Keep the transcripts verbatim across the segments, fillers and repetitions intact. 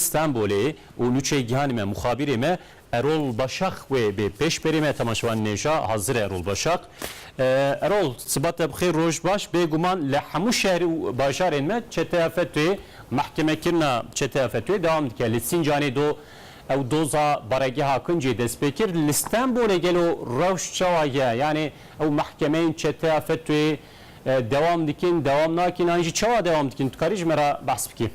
Stenbolê û nûçeyê gihanê me, muxabîrê me Erol Başak wê bê pêş berê me. Temaşevanên hêja, hazir e Erol Başak. E, Erol, siba te bi xêr, roj baş. Bêguman li hemû şehr û bajarên me çeteya FETÖ'yê, mehkemekirina çeteya FETÖ'yê dewam dike. Li Sincanê do ew doza baregeha Kincê dest pê kir. Li Stenbolê gelo rewş çawa ye? Yanî ew mehkemeyên çeteya FETÖ'yê, e, dewam dikin, dewam nakin, an jî çawa dewam dikin? Tu karî ji me re behs bikî?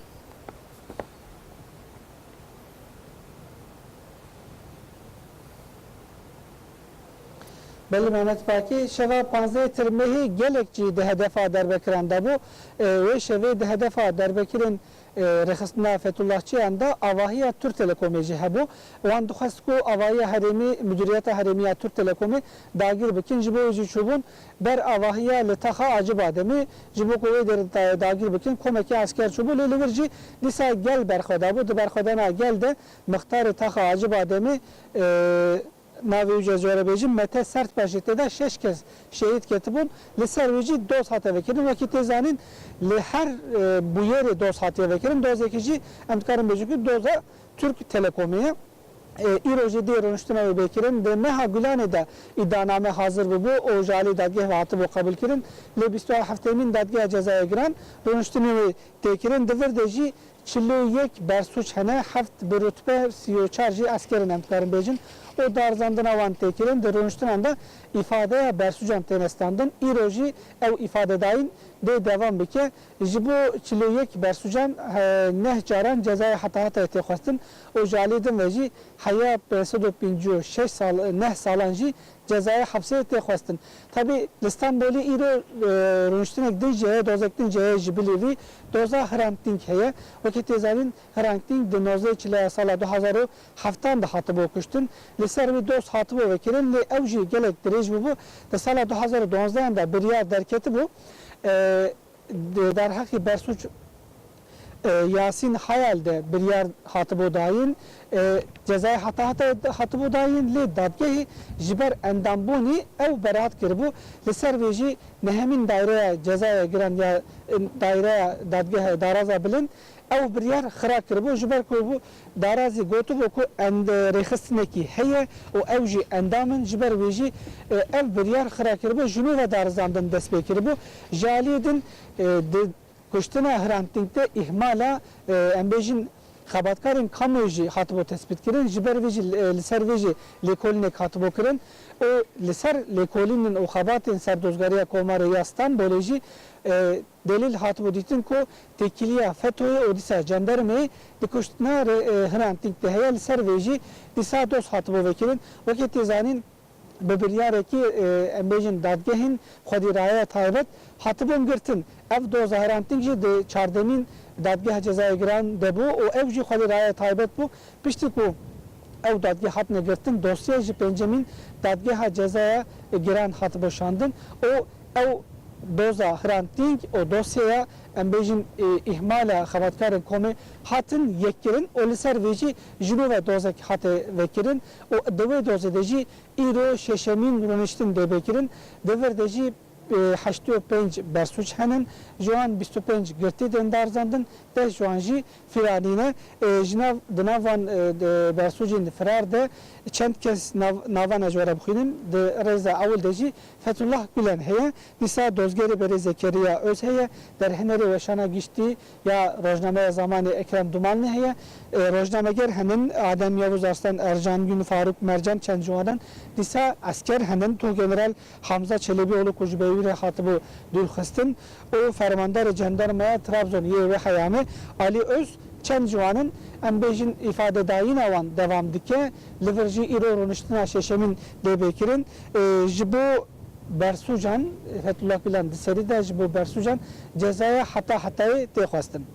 Belê Mehmet Pakî, şeva panzdehê Tirmehê gelek cî di hedefa derbekiran de bû. E, wê şevê di hedefa derbekirên, e, rêxistina Fethullahçiyan de avahiya Türk Telekomê jî hebû. Wan dixwest ku avahiya herêmî, Müdüriyeta Herêmî ya Türk Telekomê dagir bikin. Ji bo wê jî çûbûn ber avahiya li taxa Acibademê, ji bo ku wê derê da-, dagir bikin, komekî esker çûbû. Lê li wir jî dîsa gel berxwedabû. Di berxwedana gel de mixtarê taxa Acibademê, e, navê wî jî ez jê re bêjim, Mete Sertbaş jî tê de, şeş kes şehîd ketibûn. Li ser wî jî doz hate vekirin. Wekî tê zanîn, li her, e, bûyerê doz hatiye vekirin. Dozekî jî em dikarin bêjin ku doza Türk Telekomê ye. E, îro jî dê rûniştina wê bê kirin. Di meha Gulanê de îdianame hazir bûbû û ji alî dadgehê ve hatibû qebûlkirin. Lê bîst û heftêmîn Dadgeha Cezaya Giran rûniştinê wê tê kirin. Di vir de jî çil û yek bersûc hene, heft bi rutbe, sî û çar jî esker in, em dikarin bêjin. Û darizandina wan tê kirin. Di rûniştinan de îfadeya bersûcan têne standin. Îro jî ew îfadedayîn dê devam bike. Ji bo çil û yek bersûcan, he, neh caran cezaya heta hetayê tê xwestin û ji alî din ve jî heya pênc sed û pêncî û şeş sal, neh salan jî cezaya hepsê tê xwestin. Tabî li Stenbolê îro, e, rûniştinek din jî heye, dozek din jî heye ji bilî vî, doza Hrant Dink heye. Wekî tê zanîn, Hrant Dink di nozdehê Çileya sala du hazar û heftan de hatibû kuştin. Li ser wî doz hatibû vekirin, lê ew jî gelek dirêj bûbû. Di sala du hazar û duwazdeh de biryar derketibû. E, Di derheqê bersûc, e, Yasîn Hayal de biryar hatibû dayîn, e, cezayê heta heta hatibû dayîn, lê dadgehê ji ber endambûnî ew beraat kiribû. Li ser vê jî nehemîn Daireya Cezaya Giran ya, e, Daireya Dadgeha Daraza Bilind ew biryar xira kiribû, ji ber ku bû darazî gotibû ku end-, rêxistinekî heye û ew jî endam in, ji ber wê jî, e, ev biryar xira kiribû, ji nû ve darizandin dest pê kiribû. Ji aliyê din, e, di kuştina Hrant Dink de îhmala, e, em bêjin, xebatkarên kamuoyê jî hatibû tespîtkirin, ji ber vê jî, e, li ser vê jî lêkolînek hatibû kirin û li ser lêkolînin û xebatên Serdozgeriya Komarê ya Stenbolê jî, e, delîl hatibû dîtin ku têkiliya FETÖ'yê û dîsa cendermeyê di kuştina re, e, Hrant Dink de heye. Li ser vê jî dîsa doz hatibû vekirin. Wekî tê zanîn, bi biryarekî, e, em bêjin dadgehên xwedî raya taybet hatibûn girtin. Ev doza Hrant Dink jî di çardemîn Dadgeha Cezaya Giran de bû û ew jî xwedî raya taybet bû. Piştî ku ew dadgeh hatine girtin, dosye ji pêncemîn Dadgeha Cezaya Giran hatibû şandin û ew doza Hrant Dink û dosyeya, em bêjin, e, îhmala xebatkarên komê hatin yekkirin û li ser vê jî ji nû ve dozek hate vekirin û di wê dozê de jî îro şeşemîn rûniştin dê bê kirin. Di vir de jî, e, heştê û pênc bersûc henin, ji wan bîst û pênc girtî tên darizandin, deh ji wan jî firanî ne. E, ji nav, di nav van, e, de, bersûcên firar de çend kes nav, navan ez ji we re bixwînim. Di rêza ewil de jî Fethullah Gulen heye, dîsa dozgerê berê Zekeriya Öz heye, derhênerê Weşana Giştî ya rojnameya Zamanê Ekrem Dumanli heye, e, rojnameger henin, Adem Yavuz Arslan, Ercan Gün, Faruk Mercan, çend ji wan in, dîsa esker henin, Tugeneral Hamza Çelebioglu ku ji Beywîrê hatibû dûrxistin û fermandarê cendarmaya Trabzon yê wê heyamê Ali Öz, çend ji wan in, em bêjin, îfadedayîna wan devam dike. Li vir jî îro rûniştina şeşemîn dê bê kirin. E, ji bo bersûcan, Fethullah Gulen di serî de ji bo bersûcan cezaya heta hetayê tê xwestin.